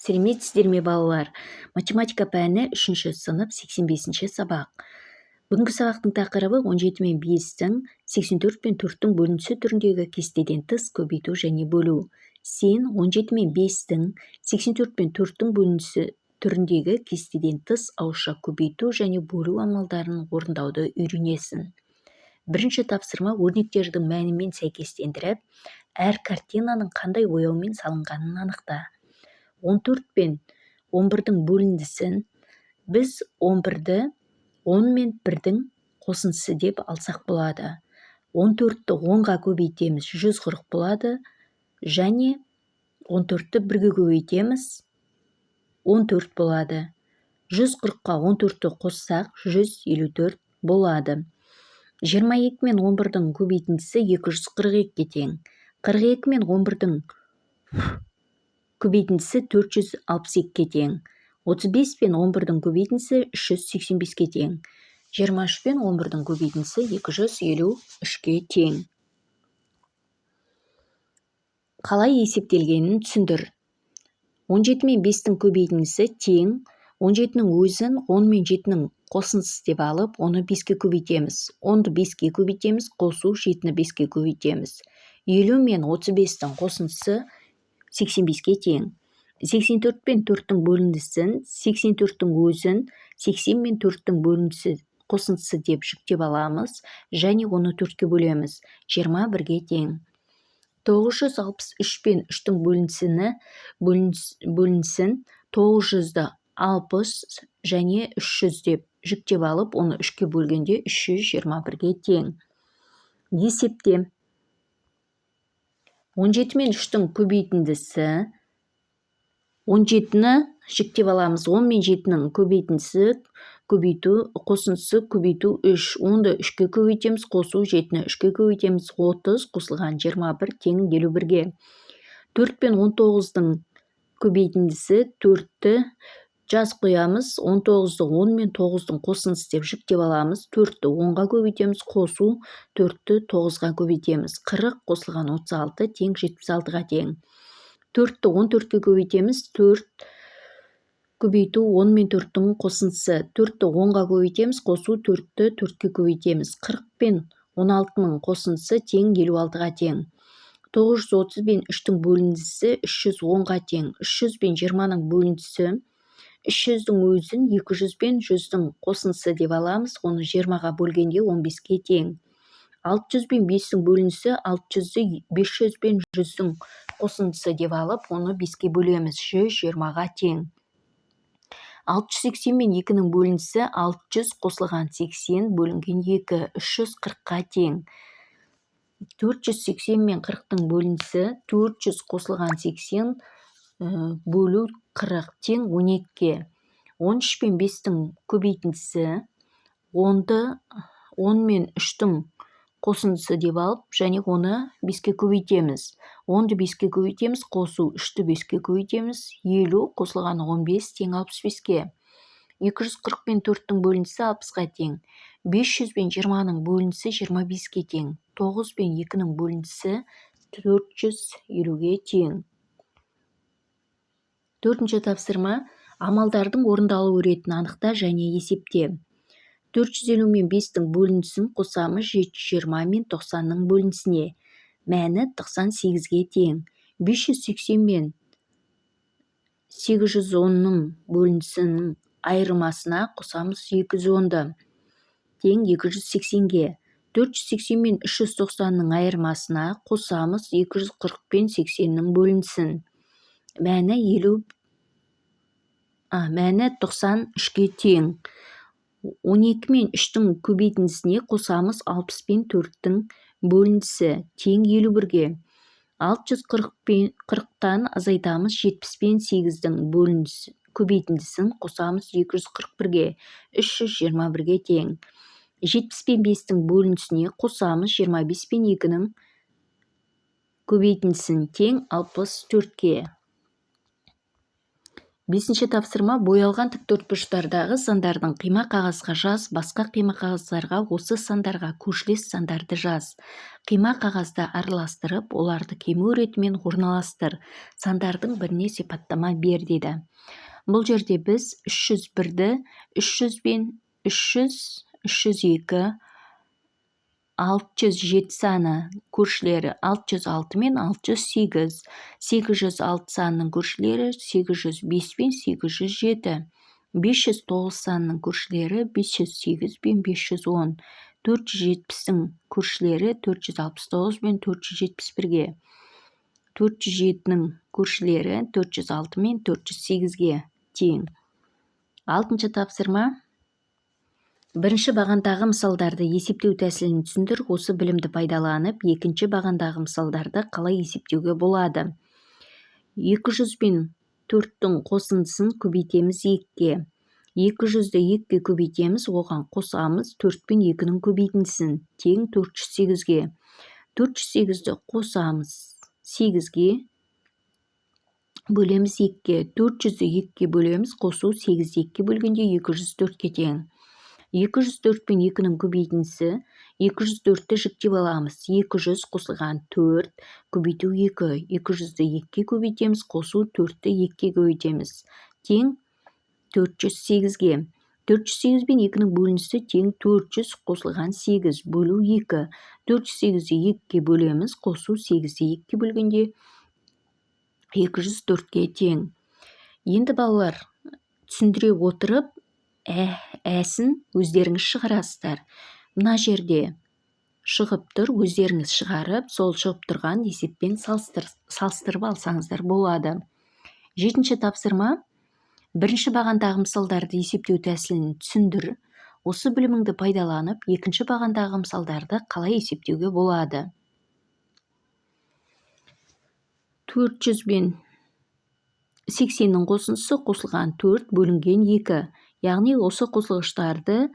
Сәлеметсіздер ме, балалар! Математика пәні, үшінші сынып, 85-сабақ. Бүгінгі сабақтың тақырыбы: 17 мен 5-тің, 84 пен 4-тің бөлінісі түріндегі кестеден тыс көбейту және бөлу. Сен 17 мен 5-тің, 84 пен 4-тің бөлінісі түріндегі кестеден тыс ауызша көбейту және бөлу амалдарын орындауды үйренесің. Бірінші тапсырма: өрнектердің мәнімен сәйкестендіріп, әр картинаның қандай бояумен салынғанын анықта. 14 пен 11-дің бөліндісін біз 11-ді 10 мен 1-дің қосындысы деп алсақ болады. 14-ті 10-ға көбейтеміз, 140 болады, және 14-ті 1-ге көбейтеміз, 14 болады. 140-қа 14-ті қоссақ, 154 болады. 22 мен 11-дің көбейтіндісі 242-ге тең. 42 мен 11-дің көбейтіндісі 462-ге тең. 35 пен 11-дің көбейтіндісі 385-ке тең. 23 пен 11-дің көбейтіндісі 253-ке тең. Қалай есептелгенін түсіндір. 17 мен 5-тің көбейтіндісі тең 17-нің өзін 10 мен 7-нің қосындысы деп алып, оны 5-ке көбейтеміз. 10-ды 5-ке көбейтеміз, қосу 7-ні 5-ке көбейтеміз. 50 мен 35-тің қосындысы 85-ке тең. 84 пен 4-тің бөліндісін 84-тің өзін 80 мен 4-тің бөліндісі, қосындысы деп жіктеп аламыз және оны 4-ке бөлеміз, 21-ге тең. 963 пен 3-тің бөліндісін 960 және 300 деп жіктеп алып, оны 3-ке бөлгенде 321-ге тең. Есепте: 17 мен 3-тің көбейтіндісі, 17-ні жіктеп аламыз, 10 мен 7-нің көбейтіндісі, көбейту, қосындысы, көбейту 3. 10-ды 3-ке көбейтеміз, қосу 7-ні 3-ке көбейтеміз, 30 қосылған 21 тең 51-ге. 4 пен 19-дың көбейтіндісі, 4-ті жазып қоямыз, 19-ды 10 мен 9-дың қосындысы деп жіктеп аламыз. 4-ті 10-ға көбейтеміз, қосу 4-ті 9-ға көбейтеміз, 40 қосылған 36 тең 76-ға тең. 4-ті 14-ке көбейтеміз, 4 көбейту 10 мен 4-тің қосындысы. 4-ті 10-ға көбейтеміз, қосу 4-ті 4-ке көбейтеміз, 40 пен 16-ның қосындысы тең 56-ға тең. 930 бен 3-тің бөліндісі 310-ға тең. 300 бен 20-ның бөліндісі, 300-дің өзін 200 бен 100-дің қосындысы деп аламыз, оны 20-ға бөлгенде 15-ке тең. 600 бен 5-тің бөліндісі, 600-ді 500 бен 100-дің қосындысы деп алып, оны 5-ке бөлеміз, 120-ға тең. 680 мен 2-нің бөліндісі, 600 қосылған 80 бөлінген 2, 340-қа тең. 480 мен 40-тың бөліндісі, 400 қосылған 80 бөлу 40 тең 12-ге. 13 пен 5-тің көбейтіндісі, 10-ды 10 мен 3-тің қосындысы деп алып және оны 5-ке көбейтеміз. 10-ды 5-ке көбейтеміз, қосу 3-ті 5-ке көбейтеміз, 50 қосылған 15 тең 65-ке. 240 пен 4-тің бөліндісі 60-қа тең. 500 пен 20-ның бөліндісі 25-ке тең. 9 пен 2-нің бөліндісі 450-ге тең. Төртінші тапсырма: амалдардың орындалу ретін анықта және есепте. 450 мен 5-тің бөліндісін қосамыз 720 мен 90-ның бөліндісіне, мәні 98-ге тең. 580 мен 810-ның бөліндісінің айырмасына қосамыз 210-ды, тең 280-ге. 480 мен 390-ның айырмасына қосамыз 240 пен 80-нің бөліндісін, мәні 50, мәні 93-ке тең. 12 мен 3-тің көбейтіндісіне қосамыз 60 пен 4-тің бөліндісі, тең 51-ге. 640-тан азайтамыз 70 пен 8-дің бөліндісі, көбейтіндісін қосамыз 241-ге, 321-ге тең. 70 пен 5-тің бөліндісіне қосамыз 25 пен 2-нің көбейтіндісін, тең 64-ке. Бесінші тапсырма. Боялған тіктөртбұрыштардағы сандардың қима қағазға жаз, басқа қима қағаздарға осы сандарға көршілес сандарды жаз. Қима қағазды араластырып, оларды кему ретімен орналастыр. Сандардың біріне сипаттама бер дейді. Бұл жерде біз 301-ді 300 бен 300, 302, 607 саны көршілері 606 мен 608, 806 санының көршілері 805 пен 807, 509 санының көршілері 508 пен 510, 470-ің көршілері 469 пен 471-ге, 407-нің көршілері 406 мен 408-ге тең. Алтыншы тапсырма. Бірінші бағандағы мысалдарды есептеу тәсілін түсіндір. Осы білімді пайдаланып, екінші бағандағы мысалдарды қалай есептеуге болады? 200 бен 4-тің қосындысын көбейтеміз 2-ге. 200-ді 2-ге көбейтеміз, оған қосамыз 4 пен 2-нің көбейтіндісін, тең 408-ге. 408-ді қосамыз 8-ге, бөлеміз 2-ге. 400-ді 2-ге бөлеміз, қосу 8-ді 2-ге бөлгенде 204-ке тең. 204 пен 2-нің көбейтіндісі, 204-ті жіктеп аламыз. 200 қосылған 4 көбейту 2. 200-ді 2-ге көбейтеміз, қосу 4-ті 2-ге көбейтеміз. Тең 408-ге. 408 пен 2-нің бөлінісі тең 400 қосылған 8 бөлу 2. 408-ді 2-ге бөлеміз, қосу 8-ді 2-ге бөлгенде 204-ке тең. Енді балалар, түсіндіре отырып, әсін өздеріңіз шығарасыздар. Мына жерде шығып тұр, өздеріңіз шығарып, сол шығып тұрған есеппен салыстырып алсаңыздар болады. Жетінші тапсырма. Бірінші бағандағы мысалдарды есептеу тәсілін түсіндір. Осы біліміңді пайдаланып, екінші бағандағы мысалдарды қалай есептеуге болады? 400 бен 80-нің қосындысы қосылған 4 бөлінген 2. Яғни осы қосылғыштарды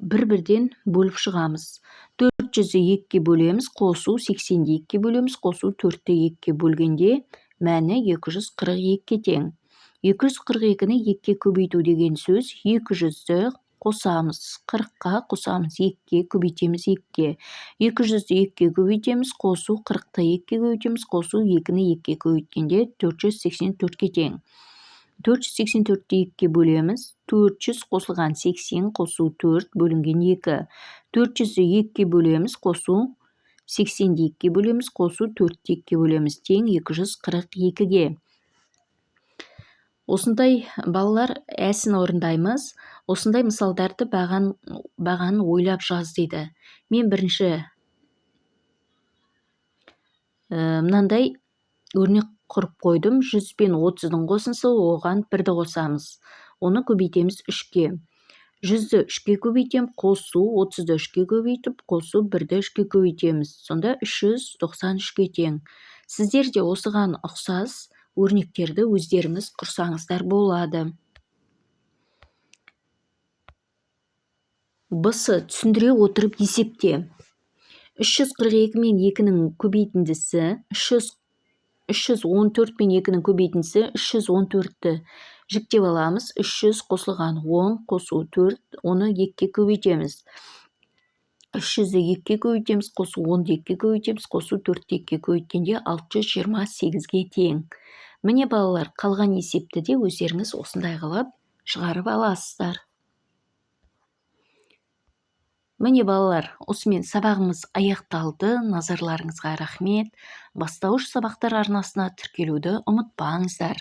бір-бірден бөліп шығамыз. 400-ді 2-ге бөлеміз, қосу 80-ді 2-ге бөлеміз, қосу 4-ті 2-ге бөлгенде мәні 242-ге тең. 242-ні 2-ге көбейту деген сөз 200-ді қосамыз, 40-қа қосамыз, 2-ге көбейтеміз 2-ге. 200-ді 2-ге көбейтеміз, қосу 40-ты 2-ге көбейтеміз, қосу 2-ні 2-ге көбейткенде 484-ке тең. 484-ті 2-ге бөлеміз, 400 қосылған 80 қосу 4 бөлінген 2. 400-ді 2-ге бөлеміз, қосу 80-ді 2-ге бөлеміз, қосу 4-ті 2-ге бөлеміз, тең 242-ге. Осындай балалар әсін орындаймыз. Осындай мысалдарды баған ойлап жаз дейді. Мен бірінші мынандай өрнек құрып қойдым. 100 пен 30-дың қосындысы, оған 1-ді қосамыз. Оны көбейтеміз 3-ке. 100-ді 3-ке көбейтем, қосу 30-ды 3-ке көбейтіп, қосу 1-ді 3-ке көбейтеміз. Сонда 393-ке тең. Сіздер де осыған ұқсас өрнектерді өздеріңіз құрсаңыздар болады. Б-сы түсіндіре отырып есепте. 342 мен 2-нің көбейтіндісі, 314 пен 2-нің көбейтіндісі, 314-ті жіктеп аламыз. 300 қосылған 10 қосу 4, оны 2-ге көбейтеміз. 300-ді 2-ге көбейтеміз, қосу 10-ды 2-ге көбейтеміз, қосу 4-ті 2-ге көбейткенде 628-ге тең. Міне балалар, қалған есепті де өздеріңіз осындай қылып шығарып аласыздар. Міне балалар, осымен сабағымыз аяқталды. Назарларыңызға рахмет. Бастауыш сабақтар арнасына тіркелуді ұмытпаңыздар.